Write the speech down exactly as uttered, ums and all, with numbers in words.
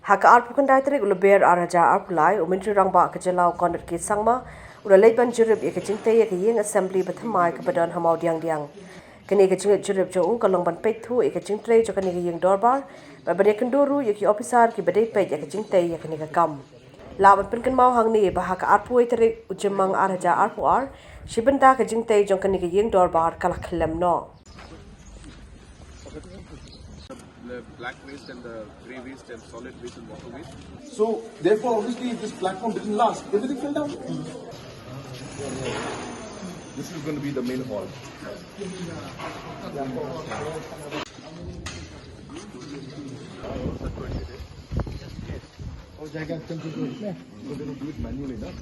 Ha ka arphew khyndai tarik u Lber ar hajar arphew lai, u Myntri Rangbah ka jylla u Conrad K Sangma u la leit ban jurip ïa ka jingtei ïa ka ïing Assembly bathymmai kaba don ha Mawdiangdiang. Kane ka jingleit jurip jong u ka long ban peit thuh ïa ka jingtrei jong kane ka ïing dorbar bad ban ïakynduh ruh ïa ki ophisar kiba dei peit ïa ka jingtei ïa kane ka kam. Lah ban pynkynmaw hangne ba ha ka arphew wei tarik u Jymmang ar hajar arphew ar, shi bynta ka jingtei jong kane ka ïing dorbar ka la khyllem noh. The black waste and the grey waste and solid waste and water waste. So therefore, obviously, if this platform didn't last, everything fell down. This is going to be the main hall. Oh, gigantic. We're going to do it manually, no?